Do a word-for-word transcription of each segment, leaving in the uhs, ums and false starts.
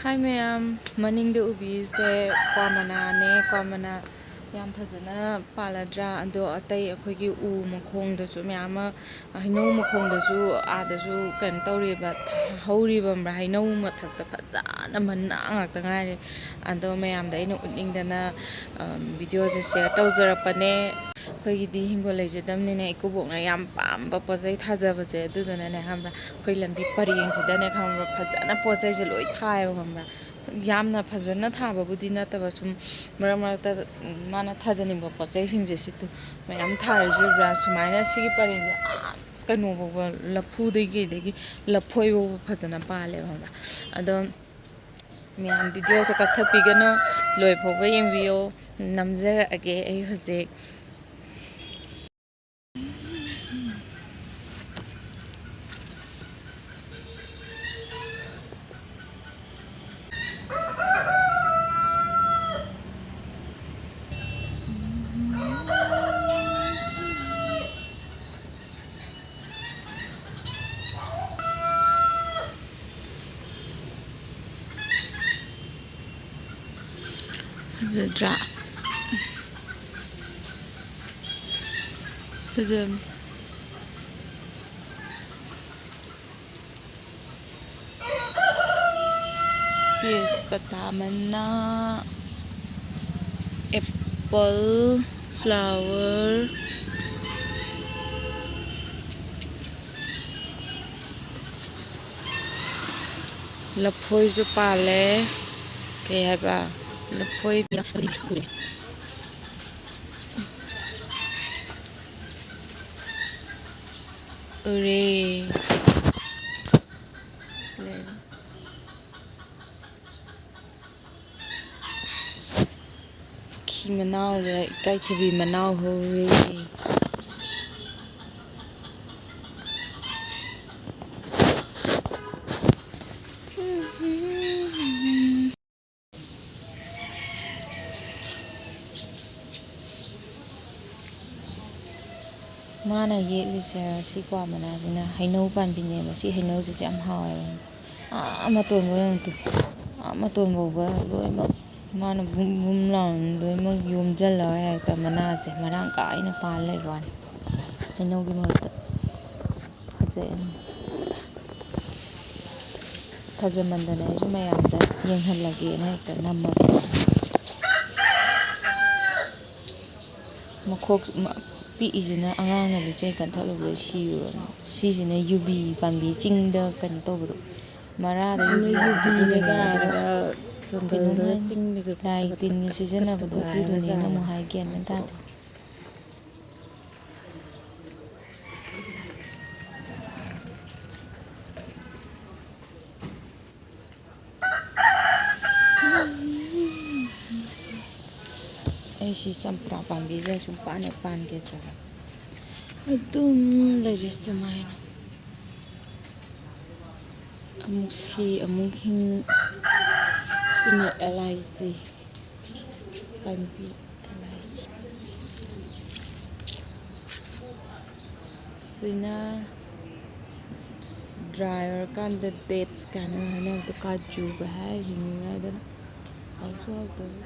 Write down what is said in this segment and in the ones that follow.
ꯍꯥꯏ ꯃꯌꯥꯝ, ꯃꯅꯤꯡꯗ ꯎꯕꯤꯁꯦ ꯀ꯭ꯋꯥ ꯃꯅꯥꯅꯦ꯫ ꯀ꯭ꯋꯥ ꯃꯅꯥ ꯌꯥꯝ ꯐꯖꯅ ꯄꯥꯜꯂꯗ꯭ꯔꯥ? ꯑꯗꯣ ꯑꯇꯩ ꯑꯩꯈꯣꯏꯒꯤ ꯎ ꯃꯈꯣꯡꯗꯁꯨ ꯃꯌꯥꯝ ꯑꯃ, ꯍꯩꯅꯧ ꯃꯈꯣꯡꯗꯁꯨ ꯑꯥꯗꯁꯨ ꯀꯩꯅꯣ ꯇꯧꯔꯤꯕ, ꯍꯧꯔꯤꯕ ꯈꯪꯕ꯭ꯔꯥ? ꯍꯩꯅꯧ ꯃꯊꯛꯇ ꯐꯖꯅ ꯃꯅꯥ ꯉꯥꯛꯇ ꯉꯥꯏꯔꯦ꯫ ꯑꯗꯣ ꯃꯌꯥꯝꯗ ꯑꯩꯅ ꯎꯠꯅꯤꯡꯗꯅ, ꯑ, ꯚꯤꯗꯤꯑꯣꯁꯦ ꯁꯤꯌꯔ ꯇꯧꯖꯔꯛꯄꯅꯦ꯫ ꯑꯩꯈꯣꯏꯒꯤꯗꯤ ꯍꯤꯡꯒꯣꯜ ꯂꯩꯖꯗꯕꯅꯤꯅ ꯏꯀꯨꯕꯣꯛꯅ ꯌꯥꯝ ꯄꯥꯝꯕ ꯄꯣꯠ ꯆꯩ ꯊꯥꯖꯕꯁꯦ, ꯑꯗꯨꯗꯨꯅꯅꯦ ꯈꯪꯕ꯭ꯔꯥ, ꯑꯩꯈꯣꯏ ꯂꯝꯕꯤ ꯄꯔꯦꯡꯁꯤꯗꯅꯦ ꯈꯪꯕ꯭ꯔꯥ, ꯐꯖꯅ ꯄꯣꯠ ꯆꯩꯁꯦ ꯂꯣꯏ ꯊꯥꯏꯌꯦꯕ ꯈꯪꯕ꯭ꯔꯥ꯫ ꯌꯥꯝꯅ ꯐꯖꯅ ꯊꯥꯕꯕꯨꯗꯤ ꯅꯠꯇꯕ, ꯁꯨꯝ ꯃꯔꯛ ꯃꯔꯛꯇ ꯃꯥꯅ ꯊꯥꯖꯅꯤꯡꯕ ꯄꯣꯠ ꯆꯩꯁꯤꯡꯁꯦ ꯁꯤ ꯇꯨ ꯃꯌꯥꯝ ꯊꯥꯔꯤꯁꯦ ꯎꯕ꯭ꯔꯥ? ꯁꯨꯃꯥꯏꯅ ꯁꯤꯒꯤ ꯄꯔꯦꯡꯁꯦ ꯑꯥ ꯀꯩꯅꯣ ꯐꯥꯎꯕ, ꯂꯐꯨꯗꯒꯤ ꯑꯗꯒꯤ ꯂꯐꯣꯏ ꯐꯥꯎꯕ ꯐꯖꯅ ꯄꯥꯜꯂꯦꯕ ꯈꯪꯕ꯭ꯔꯥ꯫ ꯑꯗꯣ ꯃꯌꯥꯝ ꯚꯤꯗꯤꯑꯣꯁꯦ ꯀꯛꯊꯠꯄꯤꯒꯅꯨ, ꯂꯣꯏ ꯐꯥꯎꯕ ꯌꯦꯡꯕꯤꯌꯣ꯫ ꯅꯝꯖꯔꯛꯑꯒꯦ ꯑꯩ ꯍꯧꯖꯤꯛ꯫ ꯐꯖꯗ꯭ꯔꯥ? ꯐꯖꯕꯅꯤ꯫ ꯇꯦꯖꯄꯇꯥ ꯃꯅꯥ, apple, flower, ꯂꯐꯣꯏꯁꯨ ꯄꯥꯜꯂꯦ꯫ ꯀꯩ ꯍꯥꯏꯕ? ꯂꯐꯣꯏ꯫ ꯎꯔꯦ꯫ ꯄꯨꯈ꯭ꯔꯤ ꯃꯅꯥꯎꯗ ꯏꯀꯥꯏꯊꯕꯤ ꯃꯅꯥꯎ ꯍꯧꯔꯦ꯫ ꯃꯥꯅ ꯌꯦꯛꯂꯤꯁꯦ ꯁꯤ ꯀ꯭ꯋꯥ ꯃꯅꯥꯁꯤꯅ ꯍꯩꯅꯧ ꯄꯥꯝꯕꯤꯅꯦꯕ꯫ ꯁꯤ ꯍꯩꯅꯧꯁꯤꯗꯤ ꯌꯥꯝ ꯍꯥꯎꯋꯦꯕ꯫ ꯑꯥ ꯃꯇꯣꯟ ꯂꯣꯏ ꯌꯥꯝ ꯇꯨ-, ꯃꯇꯣꯟ ꯐꯥꯎꯕ ꯂꯣꯏꯅꯃꯛ ꯃꯥꯅ ꯕꯨꯝ ꯕꯨꯝ ꯂꯥꯎꯅ ꯂꯣꯏꯅꯃꯛ ꯌꯣꯝꯁꯤꯜꯂꯒ ꯍꯦꯛꯇ ꯃꯅꯥꯁꯦ ꯃꯔꯥꯡ ꯀꯥꯏꯅ ꯄꯥꯜ ꯂꯩꯕ ꯋꯥꯅꯤ, ꯍꯩꯅꯧꯒꯤ ꯃꯍꯨꯠꯇ꯫ ꯐꯖꯩ꯫ ꯐꯖꯃꯟꯗꯅ ꯑꯩꯁꯨ ꯃꯌꯥꯝꯗ ꯌꯦꯡꯍꯜꯂꯒꯦꯅ ꯍꯦꯛꯇ ꯅꯝꯃꯕ꯫ ꯃꯈꯣꯛ ꯃ-, ꯄꯤꯛꯏꯁꯤꯅ ꯑꯉꯥꯡꯅ ꯂꯤꯆꯩ ꯀꯟꯊꯠꯂꯨꯕꯗ ꯁꯤꯔꯨꯔꯕꯅꯤ꯫ ꯁꯤꯁꯤꯅ ꯌꯨꯕꯤ ꯄꯥꯝꯕꯤ ꯆꯤꯡꯗ ꯀꯩꯅꯣ ꯇꯧꯕꯗꯣ, ꯃꯔꯥꯗ ꯁꯤꯅ ꯌꯨꯕꯤ ꯌꯨꯕꯤꯅꯦ ꯍꯧꯕꯗꯣ꯫ ꯀꯥꯔꯒ ꯀꯩꯅꯣꯝ ꯖꯪꯒꯜꯗ ꯍꯥꯏ-, ꯆꯤꯡꯗꯒ ꯂꯥꯏ ꯆꯠꯄꯗ ꯇꯤꯟꯒꯤ ꯀꯠ-, ꯁꯤꯖꯤꯟꯅꯕꯗꯣ ꯀꯠꯇꯨꯒ ꯑꯗꯨꯗꯨꯅꯦꯅ ꯍꯥꯏꯔꯒ ꯑꯃꯨꯛ ꯍꯥꯏ, ꯒ꯭ꯌꯥꯟ ꯃꯦꯟ ꯇꯥꯗꯦ꯫ ꯑꯩ ꯁꯤ ꯆꯝꯄ꯭ꯔꯥ ꯄꯥꯝꯕꯤꯁꯦ ꯁꯨꯝ ꯄꯥꯟ ꯍꯦꯛ ꯄꯥꯟꯒꯦ ꯇꯧꯕ꯫ ꯑꯗꯨꯝ ꯂꯩꯔꯦ ꯁꯨꯃꯥꯏꯅ꯫ ꯑꯃꯨꯛ ꯁꯤ, ꯑꯃꯨꯛ ꯍꯤꯡ꯫ ꯁꯤꯅ ꯑꯦꯂꯥꯏꯆꯤ ꯄꯥꯝꯕꯤ, ꯑꯦꯂꯥꯏꯆꯤ꯫ ꯁꯤꯅ dry ꯑꯣꯏꯔꯀꯥꯟꯗ dates ꯀꯥꯏꯅ ꯍꯥꯏꯅꯕꯗꯣ, ꯀꯥꯖꯨꯒ ꯍꯥꯏ ꯍꯤꯡꯉꯤꯉꯩꯗꯅ꯫ ꯍꯥꯎꯁꯨ ꯍꯥꯎꯇꯕ꯫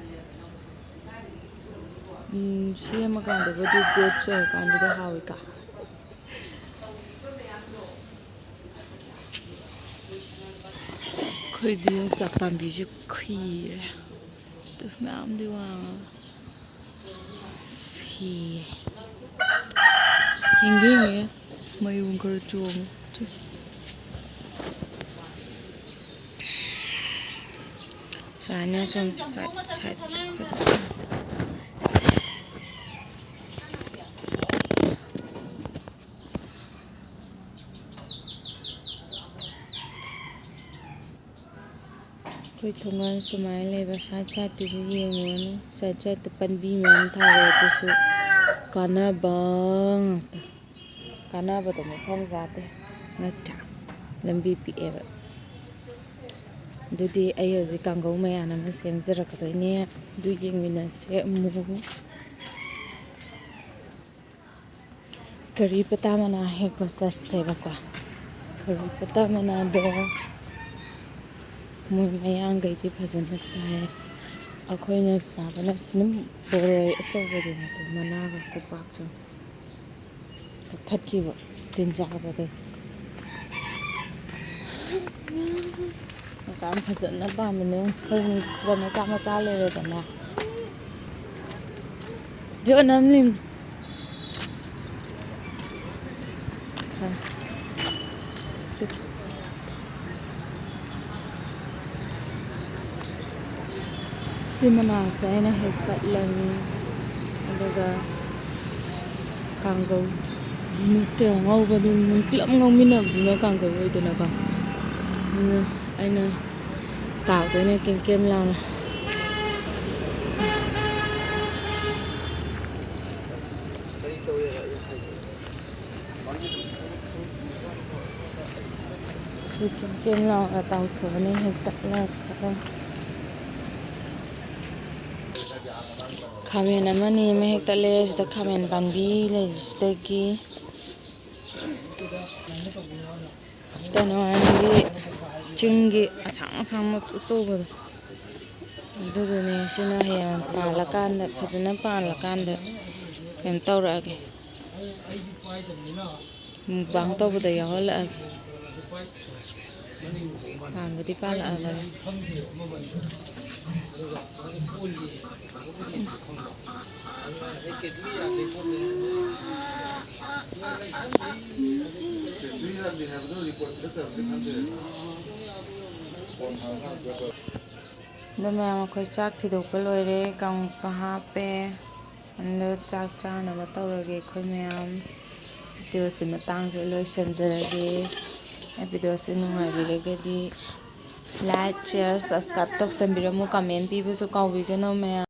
ꯎꯝ, ꯁꯦꯝꯃꯀꯥꯟꯗꯕꯨꯗꯤ dates ꯑꯣꯏꯔꯀꯥꯟꯗꯗꯤ ꯍꯥꯎꯋꯤꯀꯣ꯫ ꯑꯩꯈꯣꯏꯗꯤ ꯌꯣꯡꯆꯥꯛ ꯄꯥꯝꯕꯤꯁꯦ ꯈꯨꯏꯔꯦ꯫ ꯑꯗꯨ ꯃꯌꯥꯝꯗꯤ ꯋꯥꯡꯉꯒ ꯁꯤꯔꯦ꯫ ꯆꯤꯡꯗꯤꯡꯉꯦ, ꯃꯌꯣꯡ ꯈꯔ ꯆꯣꯡꯉꯦ꯫ ꯁꯨꯃꯥꯏꯅ ꯁꯨꯝ ꯁꯥꯏꯠ ꯁꯥꯏꯠ꯫ ꯑꯩꯈꯣꯏ ꯊꯣꯡꯒꯥꯟ ꯁꯨꯃꯥꯏꯅ ꯂꯩꯕ ꯁꯥꯏꯠ ꯁꯥꯏꯠꯇꯨꯁꯨ ꯌꯦꯡꯉꯨꯔꯅꯨ꯫ ꯁꯥꯏꯠ ꯁꯥꯏꯠꯇ ꯄꯥꯝꯕꯤ ꯃꯌꯥꯝ ꯊꯥꯔꯦ, ꯑꯗꯨꯁꯨ ꯀꯥꯟꯅꯕ ꯉꯥꯛꯇ꯫ ꯀꯥꯟꯅꯕꯗꯣ ꯃꯐꯝ ꯆꯥꯗꯦ ꯅꯠꯇ꯭ꯔꯥ? ꯂꯝꯕꯤ ꯄꯤꯛꯑꯦꯕ꯫ ꯑꯗꯨꯗꯤ ꯑꯩ ꯍꯧꯖꯤꯛ ꯀꯥꯡꯒꯧ ꯃꯌꯥꯟ ꯑꯃ ꯁꯦꯝꯖꯔꯛꯀꯗꯣꯏꯅꯦ꯫ ꯑꯗꯨ ꯌꯦꯡꯃꯤꯟꯅꯁꯦ ꯑꯃꯨꯛ꯫ ꯀꯔꯤ ꯄꯇꯥ ꯃꯅꯥ ꯍꯦꯛꯄ ꯆꯠꯁꯦꯕꯀꯣ꯫ ꯀꯔꯤ ꯄꯇꯥ ꯃꯅꯥꯗꯣ ꯃꯣꯏ ꯃꯌꯥꯡꯈꯩꯗꯤ ꯐꯖꯅ ꯆꯥꯏ꯫ ꯑꯩꯈꯣꯏꯅ ꯆꯥꯕꯅ ꯁꯤꯅ ꯕꯣꯔꯣꯏ ꯑꯆꯧꯕꯗꯨꯅꯤ, ꯑꯗꯨ ꯃꯅꯥꯒ ꯀꯣꯄꯥꯛꯁꯨ ꯀꯛꯊꯠꯈꯤꯕ ꯇꯤꯟ ꯆꯥꯕꯗ꯫ ꯃꯀꯥꯟ ꯐꯖꯅ ꯄꯥꯟꯕꯅꯦ꯫ ꯑꯩꯈꯣꯏ ꯁꯤꯗ ꯃꯆꯥ ꯃꯆꯥ ꯂꯩꯔꯦꯗꯅ꯫ ꯖꯣꯅꯝꯂꯤꯟ꯫ ꯁꯤ ꯃꯅꯥꯁꯦ ꯑꯩꯅ ꯍꯦꯛ ꯀꯠꯂꯅꯤ, ꯑꯗꯨꯒ ꯀꯥꯡꯒꯧ, ꯅꯠꯇꯦ, ꯉꯧꯕꯗꯨ ꯄꯨꯂꯞ ꯉꯧꯃꯤꯟꯅꯕꯗꯨꯅ ꯀꯥꯡꯒꯧ ꯑꯣꯏꯗꯅꯀꯣ꯫ ꯑꯗꯨꯅ ꯑꯩꯅ ꯇꯥꯎꯗꯣꯏꯅꯦ ꯀꯦꯝ ꯀꯦꯝ ꯂꯥꯎꯅ꯫ ꯁꯤ ꯀꯦꯝ ꯀꯦꯝ ꯂꯥꯎꯅ ꯇꯥꯎꯊꯣꯛꯑꯅꯤ ꯍꯦꯛꯇ ꯂꯥꯛꯄꯒ꯫ ꯈꯥꯃꯦꯟ ꯑꯃꯅꯤ ꯑꯃ ꯍꯦꯛꯇꯠꯂꯦ꯫ ꯁꯤꯗ ꯈꯥꯃꯦꯟ ꯄꯥꯝꯕꯤ ꯂꯩꯔꯤꯁꯤꯗꯒꯤ꯫ ꯀꯩꯅꯣ ꯍꯥꯏꯗꯤ ꯆꯤꯡꯒꯤ ꯑꯁꯥꯡ ꯑꯁꯥꯡꯕ ꯑꯆꯧꯕꯗꯣ, ꯑꯗꯨꯗꯨꯅꯦ꯫ ꯁꯤꯅ ꯍꯌꯦꯡ ꯄꯥꯜꯂꯀꯥꯟꯗ, ꯐꯖꯅ ꯄꯥꯜꯂꯀꯥꯟꯗ ꯀꯩꯅꯣ ꯇꯧꯔꯛꯑꯒꯦ, ꯃꯨꯛꯕꯥꯡ ꯇꯧꯕꯗ ꯌꯥꯎꯍꯜꯂꯛꯑꯒꯦ꯫ ꯄꯥꯟꯕꯗꯤ ꯄꯥꯜꯂꯛꯑꯕꯅꯦ꯫ ꯑꯗꯣ ꯃꯌꯥꯝ, ꯑꯩꯈꯣꯏ ꯆꯥꯛ ꯊꯤꯗꯣꯛꯄ ꯂꯣꯏꯔꯦ, ꯀꯥꯡꯉꯧꯁꯨ ꯍꯥꯞꯄꯦ꯫ ꯑꯗꯣ ꯆꯥꯛ ꯆꯥꯅꯕ ꯇꯧꯔꯒꯦ ꯑꯩꯈꯣꯏ ꯃꯌꯥꯝ꯫ ꯚꯤꯗꯤꯑꯣꯁꯤ ꯃꯇꯥꯡꯁꯤꯗ ꯂꯣꯏꯁꯤꯟꯖꯔꯒꯦ꯫ ꯚꯤꯗꯤꯑꯣꯁꯤ ꯅꯨꯡꯉꯥꯏꯕꯤꯔꯒꯗꯤ like, share, subscribe ꯇꯧꯁꯟꯕꯤꯔꯝꯃꯨ꯫ Comment ꯄꯤꯕꯁꯨ ꯀꯥꯎꯕꯤꯒꯅꯨ ꯃꯌꯥꯝ꯫